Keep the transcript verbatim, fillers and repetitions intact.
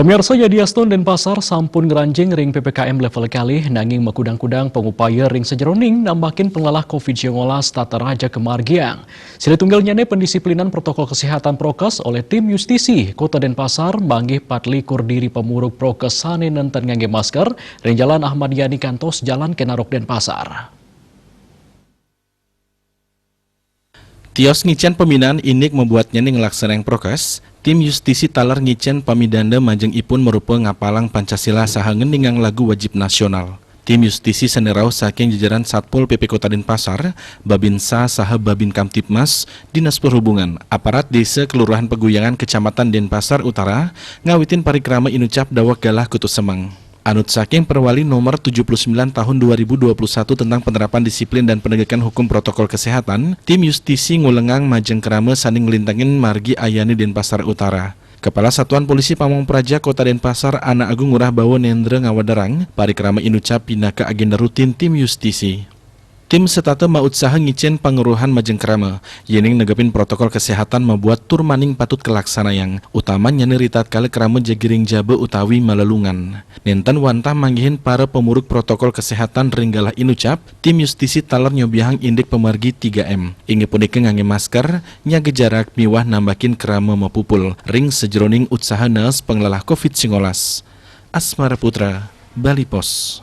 Pemirsa, yadiastun Denpasar sampun ngranjing ring P P K M level kalih, nanging makudang-kudang pangupaya ring sajeroning nambakin panglalah covid sembilan belas tata raja kamargiang. Silih tunggalnyane pendisiplinan protokol kesehatan prokes oleh tim justisi Kota Denpasar, manggih patlikur diri pamurug prokes sane nenten ngangge masker ring Jalan Ahmad Yani kantos Jalan Kenarok Denpasar. Tios ngicen pamidan indik mabuatnyane nglaksanayang prokes, tim justisi taler ngicen pamidanda majeng ipun marupa ngapalang Pancasila saha ngendingang lagu wajib nasional. Tim justisi sane rauh saking jajaran Satpol P P Kota Denpasar, Babinsa saha Babin Kamtibmas, Dinas Perhubungan, aparat desa Kelurahan Peguyangan Kecamatan Denpasar Utara, ngawitin parikrama inucap daweg galah kutu semeng. Anut saking Perwali nomor tujuh puluh sembilan tahun dua ribu dua puluh satu tentang penerapan disiplin dan penegakan hukum protokol kesehatan, tim justisi ngulengang majeng krama sane nglintangin margi ayane Denpasar Utara. Kepala Satuan Polisi Pamong Praja Kota Denpasar, Anak Agung Ngurah Bawa Nendra ngawedarang, parikrama inucap pinaka agenda rutin tim justisi. Tim setata mautsaha ngicen panguruhan majeng krama, yening negepin protokol kesehatan mabuat tur maning patut kalaksanayang, utamanyane ritatkala krama jagi ring jaba utawi malelungan. Nenten wantah manggihin para pamurug protokol kesehatan ring galah inucap, tim justisi taler nyobiahang indik pamargi tiga M. Inggih punika ngangge masker, nyaga jarak miwah nambakin krama mapupul ring sajeroning utsaha naas panglalah covid sembilan belas. Asmara Putra, Bali Post.